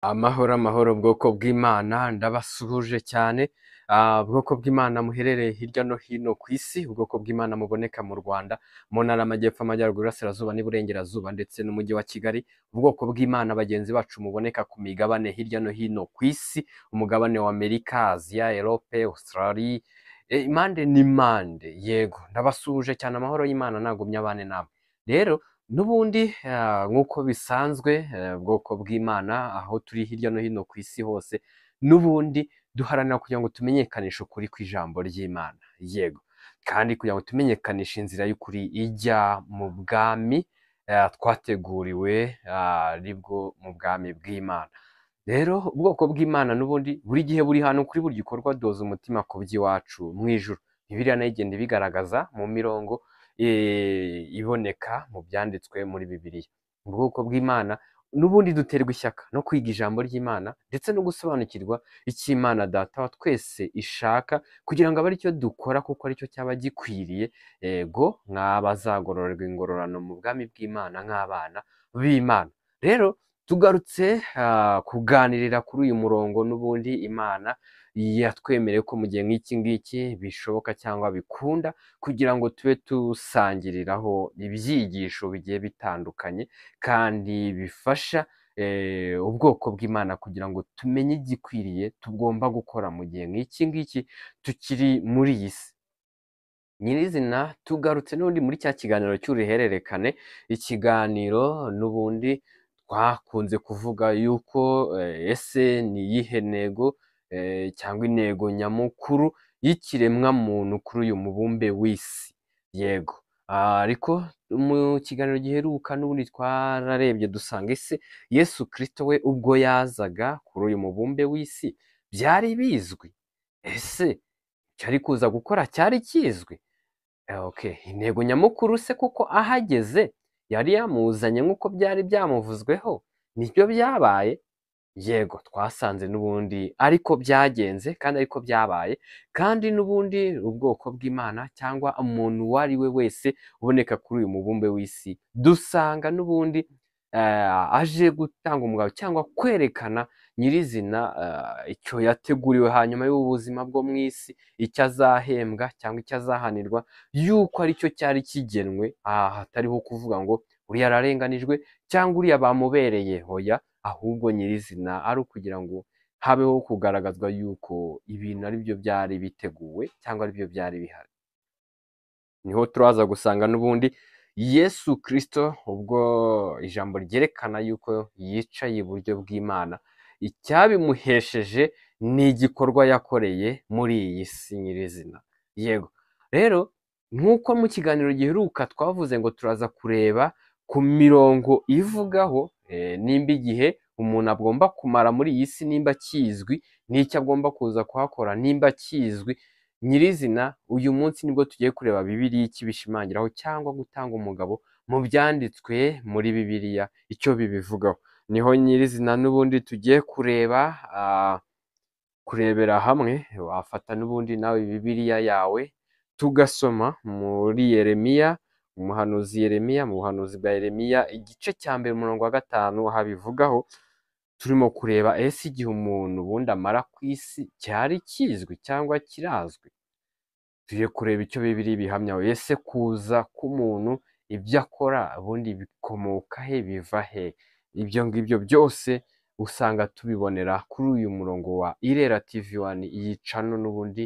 Amahoro amahoro bwoko bw'Imana ndabasuhuje cyane, bwoko bw'Imana muherereye hirya no hino ku isi, ubwoko bw'Imana muboneka mu Rwanda, mu ntara y'Amajyepfo, Amajyaruguru, Iburasirazuba n'Iburengerazuba ndetse n'Umujyi wa Kigali, ubwoko bw'Imana bagenzi bacu muboneka ku migabane hirya no hino ku isi, umugabane wa Amerika, Aziya, Europe, Australie, impande n'impande, yego ndabasuhuje cyane, amahoro y'Imana nagumye abane namwe. Rero n'ubundi nk'uko bisanzwe, ubwoko bw'Imana aho turi hirya no hino ku isi hose, n'ubundi duharanira kugira ngo tumenyekanishe ukuri kw'ijambo ry'Imana, yego kandi kugira ngo tumenyekanishe inzira y'ukuri ijya mu bwami twateguriwe, aribwo mu bwami bw'Imana. Rero ubwoko bw'Imana n'ubundi buri gihe buri hantu kuri buri gikorwa doza umutima ku by'iwacu mu ijuru. Bibiliya nayo igenda ibigaragaza mu mirongo iboneka mu byanditswe muri Bibiliya. Ubwoko bw'Imana n'ubundi duterwa ishyaka no kwiga ijambo ry'Imana ndetse no gusobanukirwa icyo Imana Data wa twese ishaka kugira ngo abe aricyo dukora kuko aricyo cyaba gikwiriye, yego nk'abazagororerwa ingororano mu bwami bw'Imana nk'abana b'Imana. Rero tugarutse kuganirira kuri uyu murongo n'ubundi Imana yatwemereye ko mu gihe nk'iki ngiki bishoboka cyangwa bikunda kugira ngo tube dusangiriraho ibyigisho bigiye bitandukanye kandi bifasha ubwoko bw'Imana kugira ngo tumenye igikwiriye tugomba gukora mu gihe nk'iki ngiki tukiri muri iyi si. Nyirizina tugarutse n'ubundi muri cya kiganiro cy'uruhererekane, ikiganiro n'ubundi twakunze kuvuga yuko ese ni iyihe ntego cyangwa intego nyamukuru y'ikiremwamuntu kuri uyu mubumbe w'isi, yego ariko mu kiganiro giheruka n'ubundi twararebye dusanga ese Yesu Kristo we ubwo yazaga kuri uyu mubumbe w'isi byari bizwi? Ese icyo ari kuza gukora cyari kizwi? Okay. Intego nyamukuru se kuko ahageze yari yamuzanye nk'uko byari byamuvuzweho, nibyo byabaye? Yego twasanze n'ubundi ariko byagenze kandi ariko byabaye, kandi n'ubundi ubwoko bw'Imana cyangwa umuntu uwo ari we wese uboneka kuri uyu mubumbe w'isi, dusanga n'ubundi aje gutanga umugabo cyangwa kwerekana nyirizina icyo yateguriwe hanyuma y'ubuzima bwo mu isi, icyo azahembwa cyangwa icyo azahanirwa, yuko aricyo cyari kigenwe, aha hatariho kuvuga ngo uriya ararenganijwe cyangwa uriya bamubereye, hoya, ahubwo nyirizina ari ukugira ngo habeho kugaragazwa yuko ibintu aribyo byari biteguwe cyangwa aribyo byari bihari. Niho turaza gusanga n'ubundi Yesu Kristo ubwo ijambo ryerekana yuko yicaye iburyo bw'Imana, icyabimuhesheje ni igikorwa yakoreye muri iyi si nyirizina. Yego rero nk'uko mu kiganiro giheruka twavuze ngo turaza kureba ku mirongo ivugaho nimba igihe umuntu agomba kumara muri iyi si nimba kizwi, n'icyo agomba kuza kuhakora nimba kizwi nyirizina, uyu munsi nibwo tugiye kureba Bibiliya ikibishimangiraho cyangwa gutanga umugabo mu byanditswe muri Bibiliya icyo bibivugaho. Niho nyirizina n'ubundi tugiye kureba, kurebera hamwe, wafata n'ubundi nawe Bibiliya yawe tugasoma muri Yeremiya, umuhanuzi Yeremiya, mu buhanuzi bwa Yeremiya igice cya mbere umurongo wa 5 habivugaho, turimo kureba ese igihe umuntu ubundi amara ku isi cyari kizwi cyangwa kirazwi. Tugiye kureba icyo Bibiliya ibihamyaho, ese kuza k'umuntu ibyo akora ubundi bikomoka he, biva he? Ibyo ngibyo byose usanga tubibonera kuri uyu murongo wa Irera TV 1 yicano n'ubundi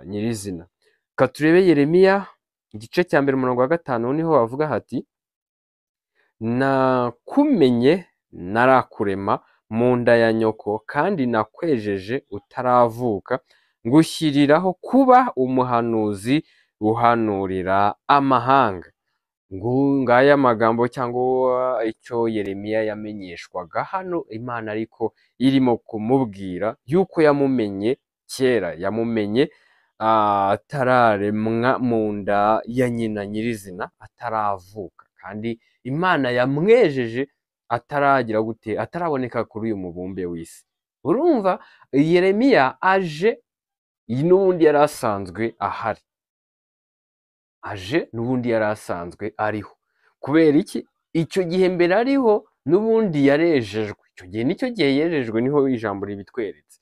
nyirizina. Reka turebe Yeremiya igice cya mbere umurongo wa 5, niho bavuga hati nakumenye narakurema mu nda ya nyoko kandi nakwejeje utaravuka, ngushyiriraho kuba umuhanuzi uhanurira amahanga. Ngaya magambo cyangwa icyo Yeremiya yamenyeshwaga hano, Imana ariko irimo kumubwira yuko yamumenye kera, yamumenye atararemwa mu nda ya nyina nyirizina, ataravuka, kandi Imana yamwejeje ataragira gute, ataraboneka kuri uyu mubumbe w'isi. Urumva Yeremiya aje n'ubundi yari asanzwe ahari, aje n'ubundi yari asanzwe ariho. Kubera iki? Icyo gihe mbere ariho N'ubundi yarejejwe icyo gihe, nicyo gihe yerejwe, niho ijambo ribitweretse.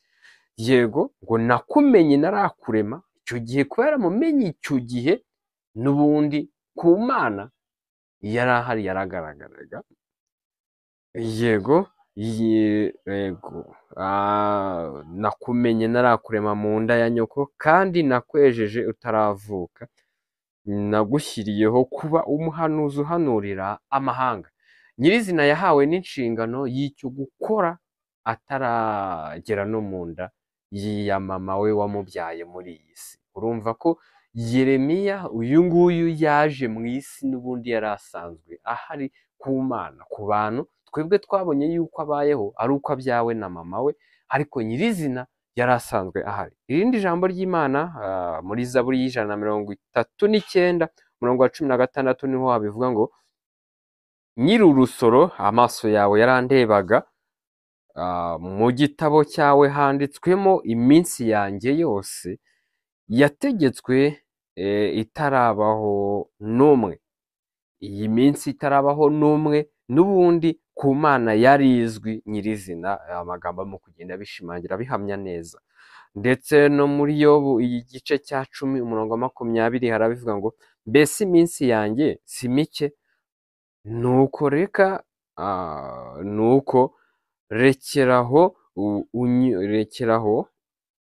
Yego, ngo nakumenye narakurema. Icyo gihe kuba yaramumenye icyo gihe, n'ubundi ku Mana yari ahari, yaragaragaraga. Yego, yego, nakumenye narakurema mu nda ya nyoko, kandi nakwejeje utaravuka, nagushyiriyeho kuba umuhanuzi uhanurira amahanga. Nyirizina yahawe n'inshingano y'icyo gukora ataragera no mu nda ya mama we wamubyaye muri iyi si. Urumva ko Yeremiya uyu nguyu yaje mu isi n'ubundi yari asanzwe ahari ku Mana, ku bantu. Twebwe twabonye yuko abayeho ari uko abyawe na mama we, ariko nyirizina yari asanzwe ahari. Irindi jambo ry'Imana muri Zaburi y'139 umurongo wa 16 niho habivuga ngo nyiri urusoro amaso yawe yarandebaga, mu gitabo cyawe handitswemo iminsi yanjye yose yategetswe itarabaho n'umwe. Iyi minsi itarabaho n'umwe n'ubundi ku Mana yari izwi nyirizina. Amagambo arimo kugenda bishimangira bihamya neza. Ndetse no muri Yobu igice cya 10 umurongo wa 20 harabivuga ngo mbese iminsi yanjye si mike, nuko reka nuko rekeraho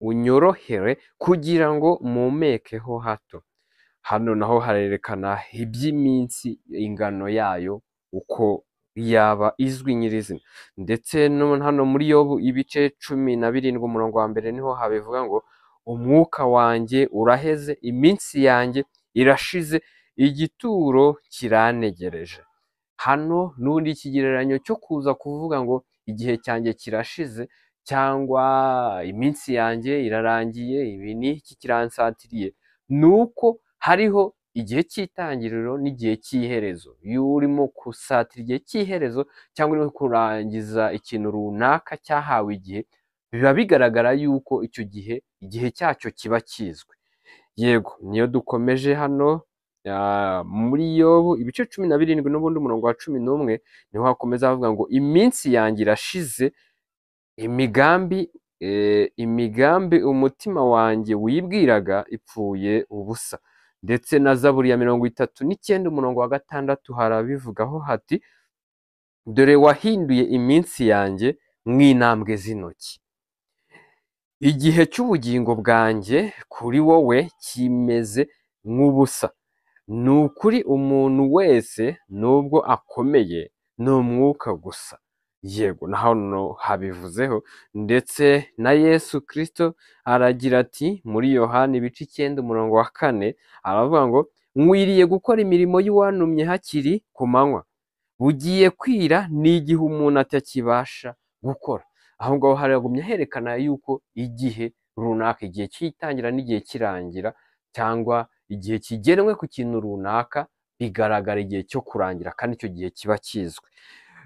unyorohere kugira ngo mumekeho hato. Hano naho harerekana iby'iminsi ingano yayo uko yaba izwi nyirizina. Ndetse no hano muri Yobu ibice 17 umurongo wa 1 niho habivuga ngo umwuka wanjye uraheze, iminsi yanjye irashize, igituro kirantegereje. Hano n'ubundi ikigereranyo cyo kuza kuvuga ngo igihe cyanjye kirashize cyangwa iminsi yanjye irarangiye, ibi n'iki kiransatiriye, nuko hariho igihe cy'itangiriro n'igihe cy'iherezo. Iyo urimo gusatira igihe cy'iherezo cyangwa urimo kurangiza ikintu runaka cyahawe igihe, biba bigaragara yuko icyo gihe igihe cyacyo kiba kizwi. Yego, niyo dukomeje hano muri Yobu ibice 17 n'ubundi umurongo wa 11 niho hakomeza havuga ngo iminsi yanjye irashize, imigambi umutima wanjye wibwiraga ipfuye ubusa. Ndetse na Zaburi ya 39 umurongo wa 6 harabivugaho hati dore wahinduye iminsi yanjye nk'intambwe z'intoki, igihe cy'ubugingo bwanjye kuri wowe kimeze nk'ubusa. Ni ukuri umuntu wese nubwo akomeye ni umwuka gusa. Yego, na hano habivuzeho. Ndetse na Yesu Kristo aragira ati muri Yohana ibice 9 umurongo wa 4 aravuga ngo nkwiriye gukora imirimo y'uwantumye hakiri ku manywa, bugiye kwira n'igihe umuntu atakibasha gukora. Aho ngaho haragumya herekana yuko igihe runaka, igihe cy'itangira n'igihe kirangira, cyangwa igihe kigenwe ku kintu runaka, bigaragara igihe cyo kurangira, kandi icyo gihe kiba kizwi.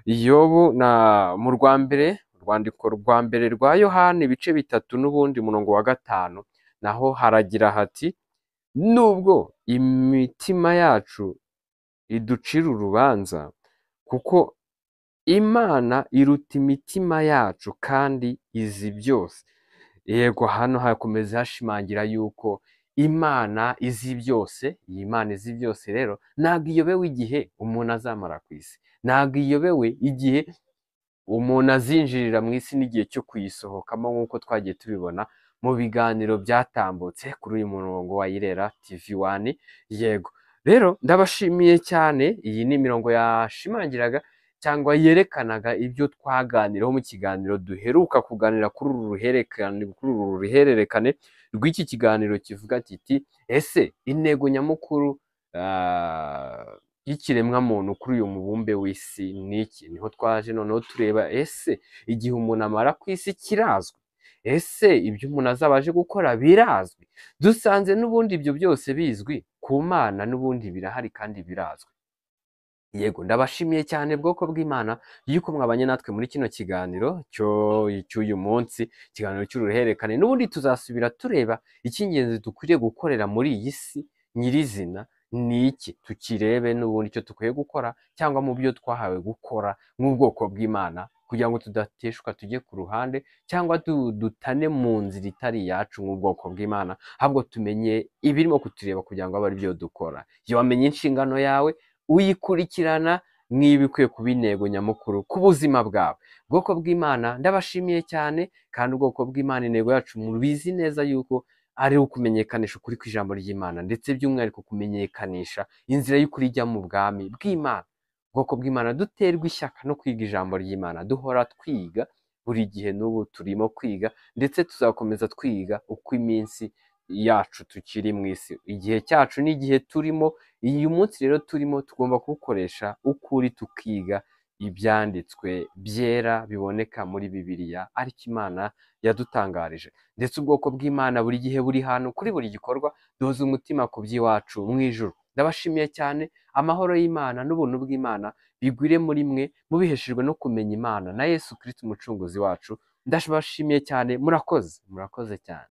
Yobu na mu rwa mbere, urwandiko rwa mbere rwa Yohana ibice 3 n'ubundi murongo wa 5 naho haragira hati nubwo imitima yacu iducira urubanza, kuko Imana iruta imitima yacu kandi izi byose. Yego, hano hakomeza hashimangira yuko Imana izi byose. Iyi Imana izi byose rero ntabwo iyobewe igihe umuntu azamara ku isi, ntabwo iyobewe igihe umuntu azinjirira mu isi n'igihe cyo kuyisohokamo, nk'uko twagiye tubibona mu biganiro byatambutse kuri uyu murongo wa Irera TV 1. Yego, rero ndabashimiye cyane. Iyi ni imirongo yashimangiraga cyangwa yerekanaga ibyo twaganiraho mu kiganiro duheruka kuganira kuri uru ruhererekane rw'iki kiganiro kivuga kiti ese intego nyamukuru y'ikiremwamuntu kuri uyu mubumbe w'isi ni iki? Niho twaje noneho tureba ese igihe umuntu amara ku isi kirazwi, ese ibyo umuntu azaba aje gukora birazwi. Dusanze n'ubundi ibyo byose bizwi ku Mana, n'ubundi birahari kandi birazwi. Yego, ndabashimiye cyane bwoko bw'Imana yuko mwabanye natwe muri kino kiganiro cy'uyu munsi, ikiganiro cy'uruhererekane. N'ubundi tuzasubira tureba icy'ingenzi dukwiriye gukorera muri iyi si nyirizina Ni iki? Tukirebe n'ubundi icyo dukwiye gukora cyangwa mu byo twahawe gukora nk'ubwoko bw'Imana, kugira ngo tudateshwa tujye ku ruhande cyangwa dutane mu nzira itari iyacu nk'ubwoko bw'Imana, ahubwo tumenye ibirimo kutureba kugira ngo abe ari byo dukora. Iyo wamenye inshingano yawe uyikurikirana niba ikwiye kuba intego nyamukuru ku buzima bwawe. Ubwoko bw'Imana ndabashimiye cyane, kandi ubwoko bw'Imana intego yacu mubizi neza yuko ari ukumenyekanisha ukuri kw'ijambo ry'Imana, ndetse by'umwihariko kumenyekanisha inzira y'ukuri ijya mu bwami bw'Imana. Ubwoko bw'Imana duterwa ishyaka no kwiga ijambo ry'Imana, duhora twiga buri gihe, n'ubu turimo kwiga ndetse tuzakomeza twiga uko iminsi yacu tukiri mu isi. Igihe cyacu n'igihe turimo, uyu munsi rero turimo tugomba kuwukoresha ukuri, tukiga ibyanditswe byera biboneka muri Bibiliya ariko Imana yadutangarije. Ndetse ubwoko bw'Imana buri gihe buri hantu kuri buri gikorwa duhoza umutima ku by'iwacu mu ijuru. Ndabashimiye cyane, amahoro y'Imana n'ubuntu bw'Imana bigwire muri mwe mubiheshejwe no kumenya Imana na Yesu Kristo umucunguzi wacu. Ndabashimiye cyane, murakoze, murakoze cyane.